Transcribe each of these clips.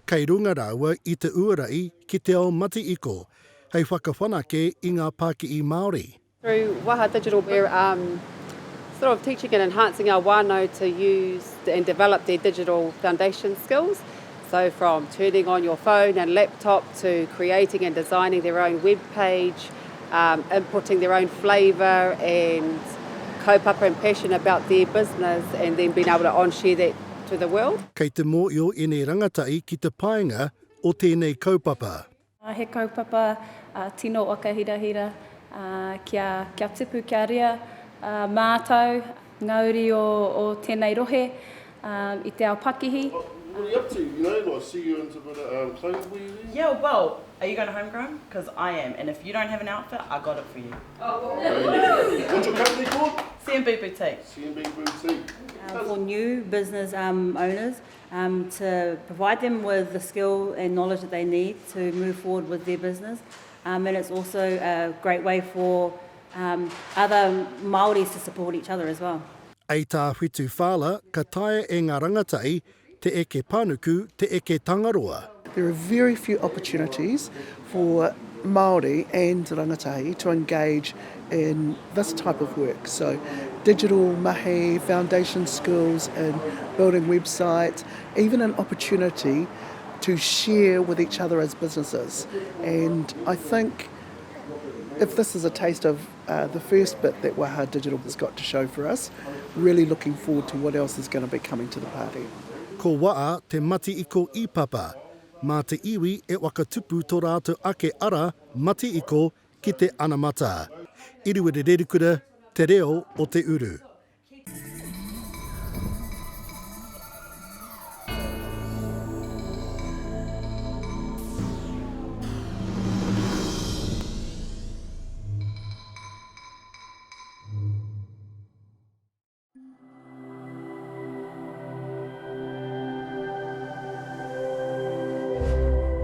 Kei runga rāua i te uarahi ki te ao matihiko hei whakawhanake i ngā pākihi Māori. Through Waha Digital we're um, sort of teaching and enhancing our whānau to use and develop their digital foundation skills. So from turning on your phone and laptop to creating and designing their own web page, um, inputting their own flavour and kaupapa and passion about their business and then being able to on share that to the world. Kei te mōhio ēnei rangatahi ki te painga o tēnei kaupapa. He kaupapa tino whakahirahira kia, kia tipu, kia rea mātau ngā uri o, o tēnei rohe i te ao pakihi. What are you up to? You know, like see you into a bit of um, clothes wear there? Yeah, well, are you going to homegrown? Because I am, and if you don't have an outfit, I got it for you. What's your company called? CMB Boutique. CMB Boutique. For new business um, owners, um, to provide them with the skill and knowledge that they need to move forward with their business. Um, and it's also a great way for um, other Māoris to support each other as well. Hei tā Whetu Fowler, ka taea e ngā rangatahi te eke panuku, te eke Tangaroa. There are very few opportunities for Māori and rangatahi to engage in this type of work. So digital mahi, foundation skills and building websites, even an opportunity to share with each other as businesses. And I think if this is a taste of uh, the first bit that Waha Digital has got to show for us, really looking forward to what else is going to be coming to the party. Ko Waa te matihiko i-papa. Mā te iwi e whakatupu tō rātou ake ara matihiko ki te anamata. Iriwiri Rerikura, Te Reo o te Uru.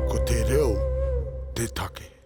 Ko te reo te take.